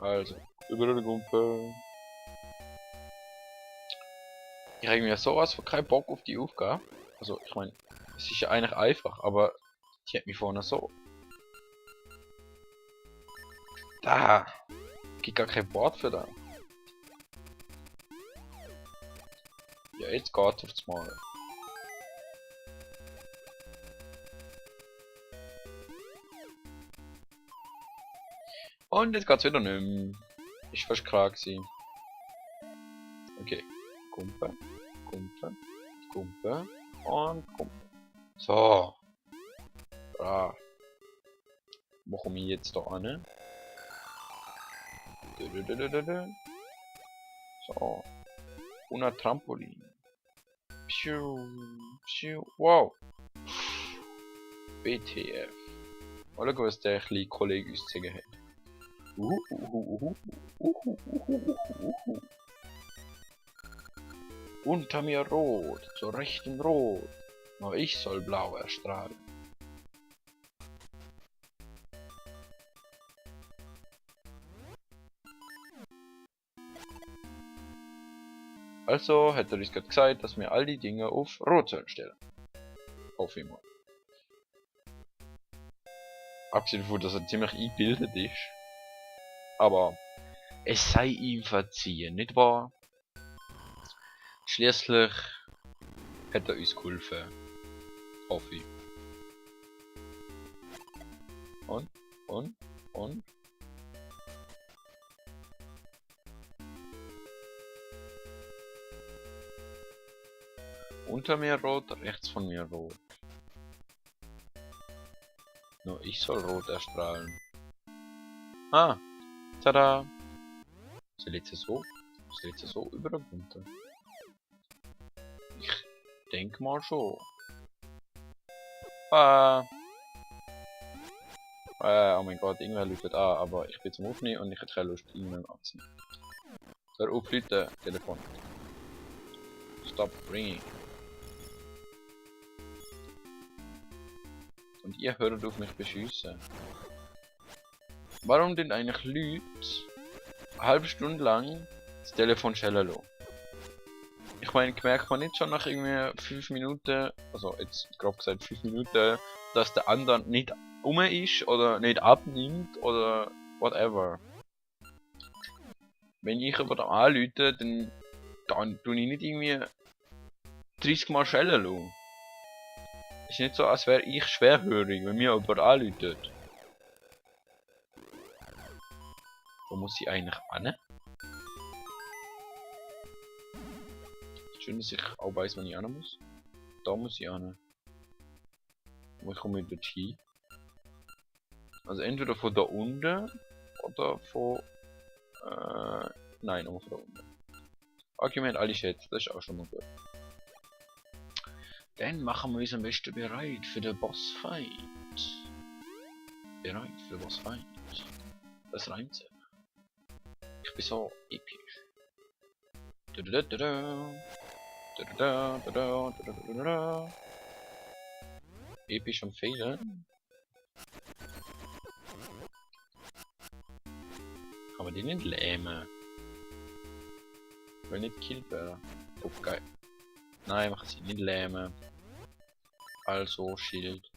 Also, über die Gumpe. Ich habe mir sowas von keinen Bock auf die Aufgabe. Also, ich meine, es ist ja eigentlich einfach, aber ich hätte mich vorne so. Da! Gibt gar kein Wort für das. Ja, jetzt geht's aufs Mal. Und jetzt geht's wieder nicht mehr. Ist fast klar gewesen. Okay. Gumpe, Gumpe, Gumpe und Gumpe. So. Brav. Wo komme ich jetzt da an? So. Una Trampolin. Pschuh, pschuh. Wow. BTF. Oder was der kleine Kollege uns zu sagen hat. Unter mir rot, zur rechten rot. Nur ich soll blau erstrahlen. Also hat er uns gerade gesagt, dass wir all die Dinge auf Rot sollen stellen. Auf immer. Abgesehen davon, dass er ziemlich eingebildet ist. Aber es sei ihm verziehen, nicht wahr? Schließlich hat er uns geholfen. Hoffe ich. Und? Unter mir rot, rechts von mir rot. Nur ich soll rot erstrahlen. Ah, tada! Soll jetzt so? Soll jetzt so über der Bunte? Ich denk mal schon. Oh mein Gott, irgendwer läutet an, aber ich bin zum Aufnehmen und ich hätte keine Lust, irgendwann anzunehmen. Hör auf, Leute, Telefon. Stop ringing. Und ihr hört auf mich beschiessen. Warum denn eigentlich Leute eine halbe Stunde lang das Telefon schellen lassen? Ich meine, merkt man nicht schon nach irgendwie 5 Minuten, also jetzt grob gesagt 5 Minuten, dass der andere nicht ist oder nicht abnimmt oder whatever. Wenn ich aber da anrufe, dann tue ich nicht irgendwie 30 Mal schellen lassen. Ist nicht so, als wäre ich schwerhörig, wenn mir jemand anruft. Wo muss ich eigentlich hin? Schön, dass ich auch weiss, wann ich hin muss. Da muss ich hin. Wo komme ich dort hin? Also entweder von da unten oder von... nein, nur von da unten. Okay, wir haben alle Schätze, das ist auch schon mal gut. Dann machen wir uns am besten bereit für den Bossfight. Bereit für den Bossfight. Das reimt sich. Ich bin so episch. Episch am Fehlen. Kann man die nicht lähmen? Ich will nicht gekillt werden. Okay. Nein, mach sie nicht lähmen. Also Schild.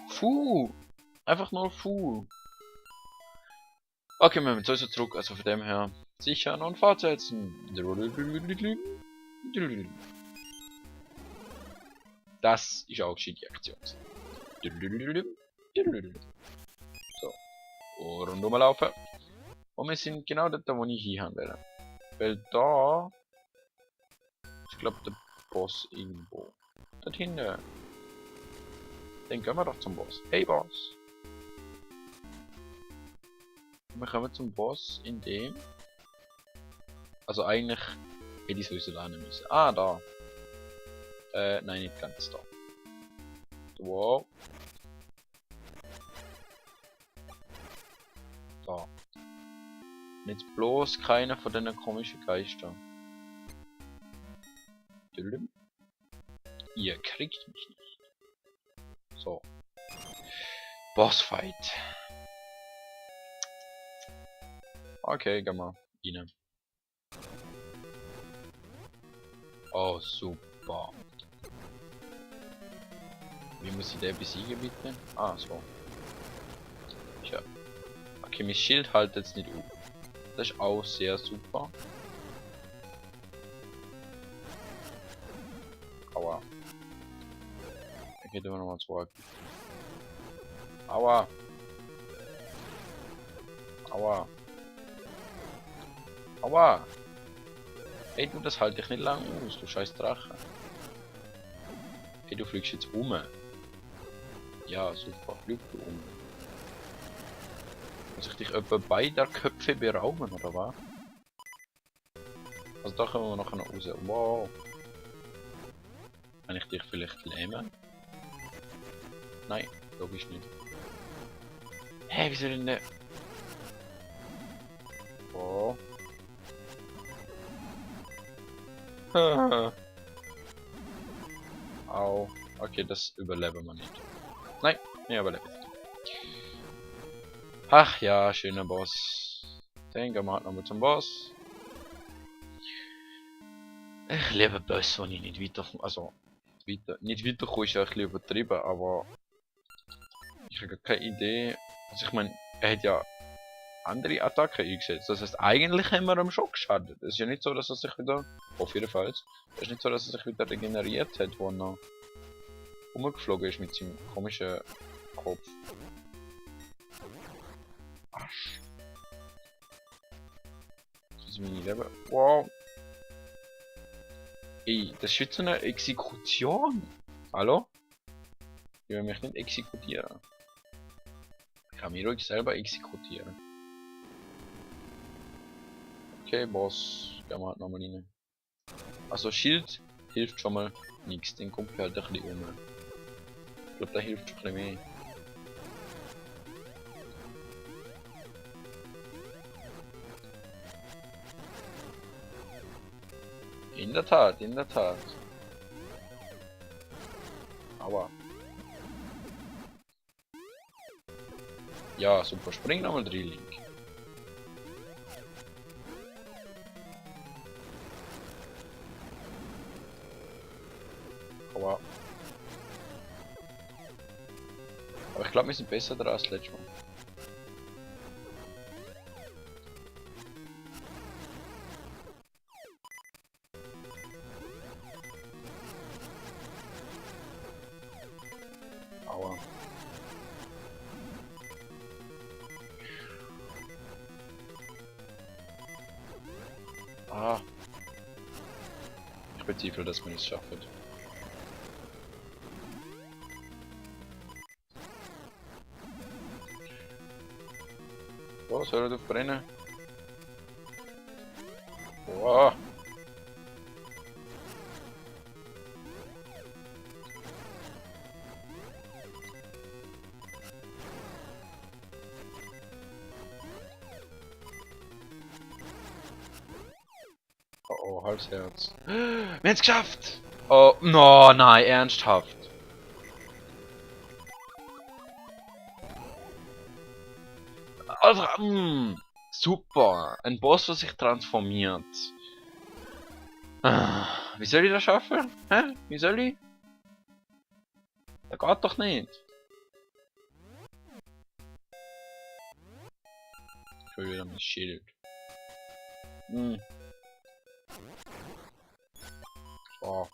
Fuh! Einfach nur Fuh. Okay, wir haben jetzt also zurück, also von dem her sichern und fortsetzen. Das ist auch die Aktion. So. Rundum laufen. Und wir sind genau dort, wo ich hin will. Weil da... Ich glaube der Boss irgendwo. Dort hinten. Dann gehen wir doch zum Boss. Hey Boss! Wir kommen zum Boss in dem... Also eigentlich hätte ich sowieso lernen müssen. Ah, da. Nein, nicht ganz da. Wow. Da. Und jetzt bloß keiner von den komischen Geistern. Ihr kriegt mich nicht. So. Bossfight. Okay, gehen wir rein. Oh, super. Wie muss ich den besiegen, bitte? Ah, so. Tja. Okay, mein Schild hält jetzt nicht auf. Das ist auch sehr super. Aua. Da geht immer noch mal zurück. Aua. Aua. Aua. Ey, du, das halte ich nicht lang aus, du scheiß Drache. Ey, du fliegst jetzt um. Ja, super, flieg du um. Muss ich dich etwa beider Köpfe berauben, oder was? Also da kommen wir nachher noch raus. Wow. Kann ich dich vielleicht lähmen? Nein, logisch nicht. Hä, hey, wieso denn der? Oh. Au. Okay, das überleben wir nicht. Nein, wir überleben. Ach ja, schöner Boss. Den gehen wir halt nochmal zum Boss. Ich liebe Boss, wenn ich nicht weiter... Also, nicht weiterkomme ist ja ein bisschen übertrieben, aber... Ich habe keine Idee. Also ich meine, er hat ja andere Attacken eingesetzt. Das heißt, eigentlich haben wir ihm schon geschadet. Es ist ja nicht so, dass er sich wieder... Auf jeden Fall. Es ist nicht so, dass er sich wieder regeneriert hat, wo er umgeflogen ist mit seinem komischen Kopf. Arsch. Das ist meine Leben. Wow. Ey, das ist jetzt so eine Exekution. Hallo? Ich will mich nicht exekutieren. Ich kann mich ruhig selber exekutieren. Okay, Boss. Gehen wir halt nochmal rein. Also Schild hilft schon mal nichts. Den kommt halt ein bisschen um. Ich glaube, da hilft schon ein bisschen mehr. In der Tat, in der Tat. Aber. Ja, super. Spring nochmal drin, Link. Aber ich glaube, wir sind besser dran als letztes Mal. Aua. Ah. Ich bezweifle, dass man es schafft. Oh, soll er auf brennen? Wow. Oh, oh, Halsherz. Wir haben es geschafft! Oh, no, nein, ernsthaft. Also, super. Ein Boss, der sich transformiert. Wie soll ich das schaffen? Hä? Wie soll ich? Das geht doch nicht. Ich will wieder mein Schild. Oh.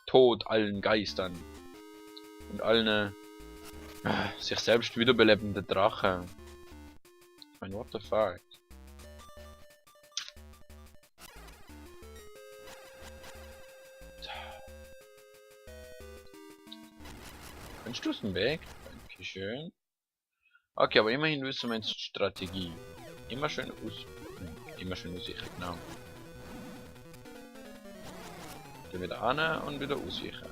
Tod allen Geistern. Und allen sich selbst wiederbelebende Drachen. Ich meine, what the fuck? Kannst du es denn weg? Dankeschön. Okay, aber immerhin wissen wir jetzt die Strategie. Immer schön ausweichen, genau. Gehen wieder an und wieder ausweichen.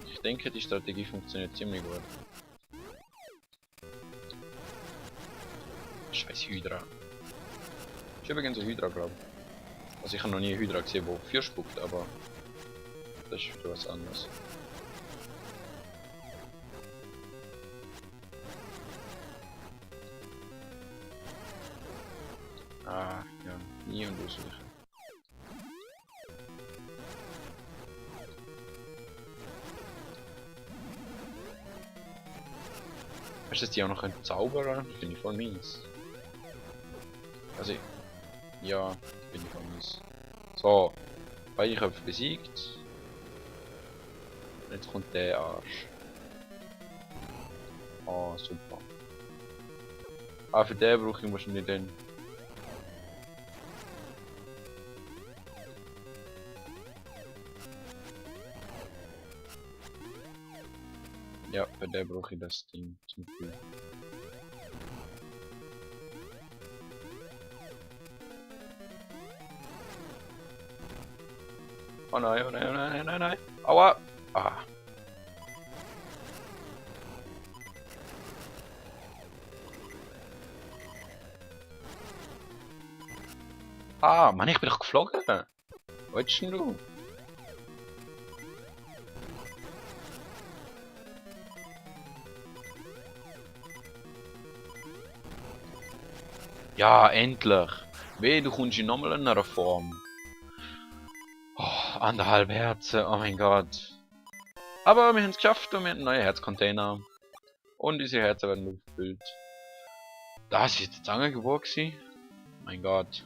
Ich denke, die Strategie funktioniert ziemlich gut. Scheiß Hydra. Ist übrigens ein Hydra, glaube ich. Also ich habe noch nie ein Hydra gesehen, wo Feuer spuckt, aber das ist wieder was anderes. Ah, ja, nie und ausweichen. Weißt du, dass die auch noch zaubern? Finde ich voll mies. Also, ja, finde ich voll mies. So, beide Köpfe besiegt. Jetzt kommt der Arsch. Ah, super. Ah, für den brauche ich wahrscheinlich den. Ja, für den brauche ich das Ding zum Beispiel. Oh nein, oh nein, oh nein, oh nein, nein. Aua! Ah. Ah, Mann, ich bin doch geflogen. Wo bist denn du? Ja, endlich. Weh, du kommst in nochmal in einer Form. Oh, 1,5 Herzen, oh mein Gott. Aber wir haben es geschafft und wir haben einen neuen Herzcontainer. Und unsere Herzen werden aufgefüllt. Das ist jetzt Angebot gewesen. Mein Gott.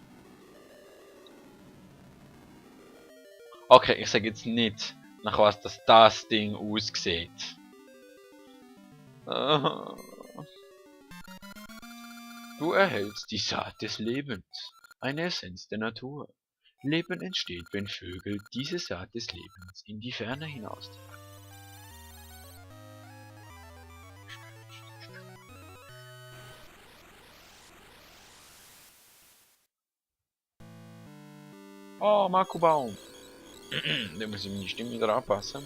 Okay, ich sage jetzt nicht, nach was das Ding aussieht. Ah. Du erhältst die Saat des Lebens, eine Essenz der Natur. Leben entsteht, wenn Vögel diese Saat des Lebens in die Ferne hinaustragen. Oh, Makubaum! Da muss ich meine Stimme wieder anpassen.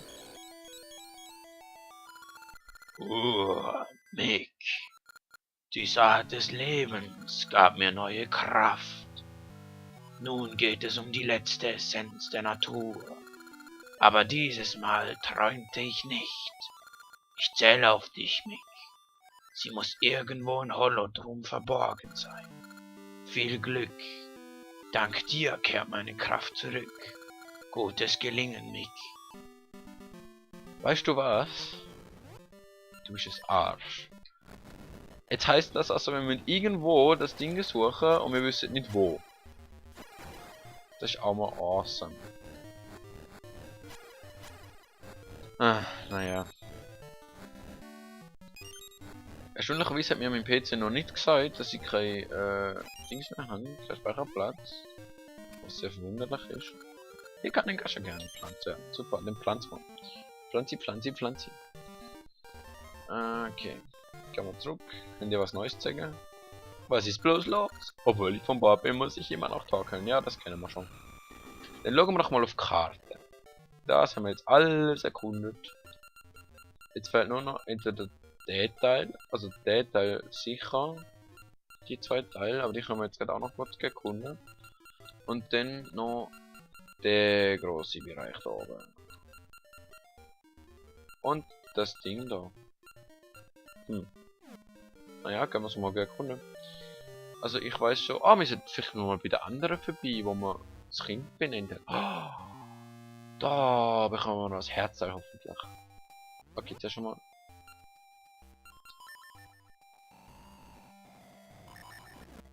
Mick, die Saat des Lebens gab mir neue Kraft. Nun geht es um die letzte Essenz der Natur. Aber dieses Mal träumte ich nicht. Ich zähle auf dich, Mick. Sie muss irgendwo in Holodrum verborgen sein. Viel Glück. Dank dir kehrt meine Kraft zurück. Gutes Gelingen, Mick. Weißt du was? Du bist ein Arsch. Jetzt heißt das also, wir müssen irgendwo das Ding suchen und wir wissen nicht wo. Das ist auch mal awesome. Ah, naja. Erstaunlicherweise hat mir mein PC noch nicht gesagt, dass ich kein Dings mehr habe, kein Speicherplatz. Was sehr verwunderlich ist. Hier kann den Gascher gerne pflanzen. Ja, super, den pflanzen wir. Pflanzi. Okay. Gehen wir zurück. Könnt ihr was Neues zeigen? Was ist bloß los? Obwohl ich vom Bord bin, muss ich immer noch torkeln. Ja, das kennen wir schon. Dann schauen wir doch mal auf die Karte. Das haben wir jetzt alles erkundet. Jetzt fehlt nur noch entweder der Teil, also der Teil sicher. Die zwei Teile, aber die können wir jetzt gerade auch noch kurz erkunden. Und dann noch der große Bereich da oben. Und das Ding da. Naja, können wir es mal erkunden. Also ich weiß schon, wir sind vielleicht noch mal bei den anderen vorbei, wo man das Kind benennt. Da bekommen wir noch das Herz hoffentlich. Okay, jetzt ja schon mal.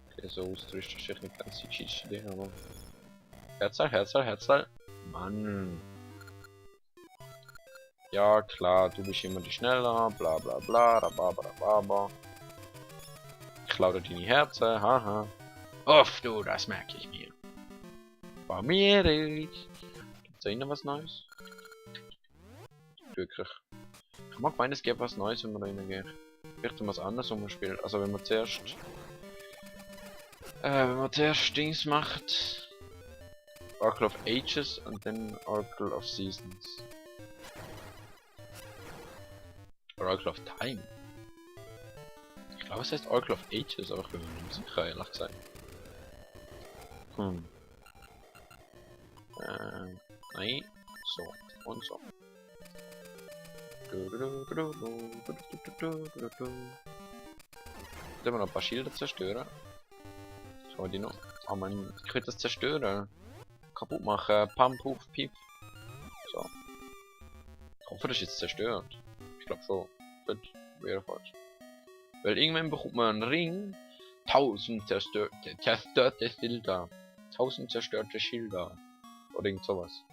Okay, so ausgerüstet ist ich nicht ganz die Cheat-Idee, aber. Herzteil. Mann. Ja klar, du bist immer die schneller, bla bla bla, rababa. Ich klaue deine Herzen, haha. Uff, du, das merke ich mir. Bei mir ist. Gibt's da innen was Neues? Wirklich. Ich mag meinen, es gibt was Neues, wenn man da reingehen. Vielleicht was anderes umspielen. Also wenn man zuerst Dings macht. Oracle of Ages und dann Oracle of Seasons. Oracle of Time. Ich glaube es heißt Oracle of Ages, aber ich bin mir nicht sicher, ehrlich gesagt. Hm. Nein. So. Und so. Sollen wir noch ein paar Schilder zerstören? Schau die noch. Oh man, ich will das zerstören. Kaputt machen. Pam, puff, piep. So. Ich hoffe, das ist jetzt zerstört. Ich glaube schon. Das wäre falsch. Weil irgendwann bekommt man einen Ring. 1000 zerstörte Schilder. 1000 zerstörte Schilder. Oder irgend sowas.